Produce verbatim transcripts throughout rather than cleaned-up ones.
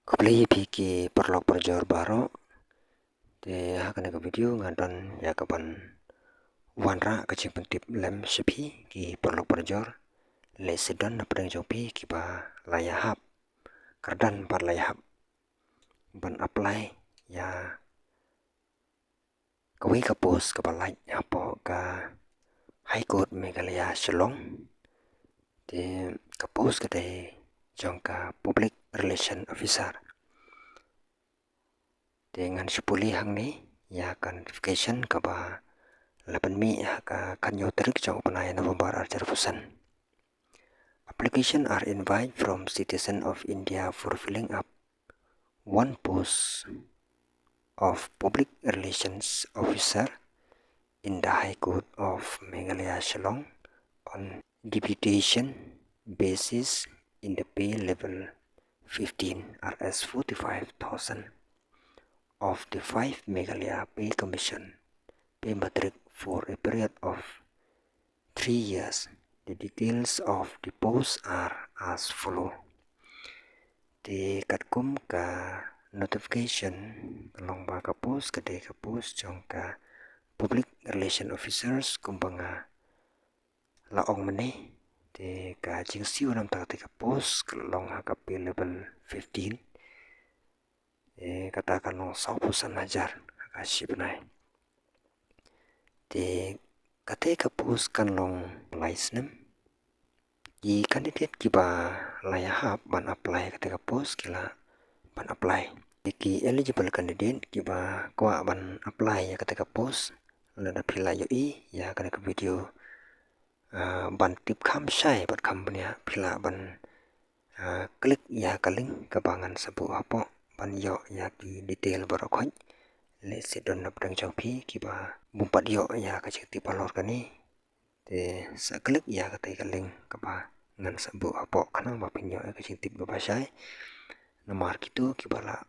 Khublei ïa phi ki paralok parajor baroh. Te ha kane ka video nga don ïa ka ban wanrah ka jingpyntip lem sha phi ki paralok parajor. Lehse don na pdeng jong phi kiba la ïahap, kyrdan pat la ïahap ban apply ïa kawei ka post kaba lait hapoh ka High Court Meghalaya Shillong. Te ka post ka dei jong ka Public Relation Officer. Te ngan shu pule hangne ïa ka notification kaba la pynmih ha ka khatñiew tarik jong u bnai November arhajar arphew san. Application are invite from citizen of India for filling up one post of Public Relations Officer in the High Court of Meghalaya Shillong on deputation basis in the pay level fifteen R S forty-five thousand of the five Meghalaya Pay Commission pay matrix for a period of three years. The details of the post are as follow. Te katkum ka notification ka long ba ka post ka dei ka post jong ka Public Relation Officers kumba nga la ong mynne. Te ka jingsiew namar kata ka post ka long ha ka pay level fifteen. Eh, kata kan long sawphew san hajar ha ka shi bnai. Te kata ka post kan long lai snem. Ki candidate kiba la ïahap ban apply kata ka post ki lah ban apply. Te ki eligible candidate kiba kwah ban apply ïa kata ka post, lada phi la ïohi ïa kane ka video, ah, ban tip kham shai bad kham bniah, phi lah ban, ah, click ïa ka link kaba ngan sa buh hapoh ban ïoh ïa ki detail baroh khoit. Lehse don na pdeng jong phi kiba bym pat ïoh ïa ka jingtip halor kane. Te sa click ïa kata ka link kaba ngan sa buh hapoh khnang ba phin ïoh ïa ka jingtip kaba shai. Namar kito kiba la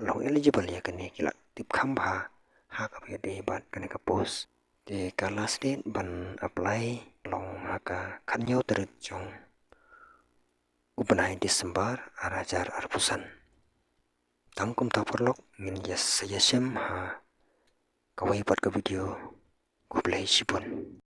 long eligible ïa kane ki lah tip kham bha ha kaba ïadei bad kane ka post. Te ka last date ban apply long ha ka khatñiew tarik jong u bnai December arhajar arphew san. Tang kumta paralok, ngin ïa sa ïashem ha kawei pat ka video. Khublei shibun.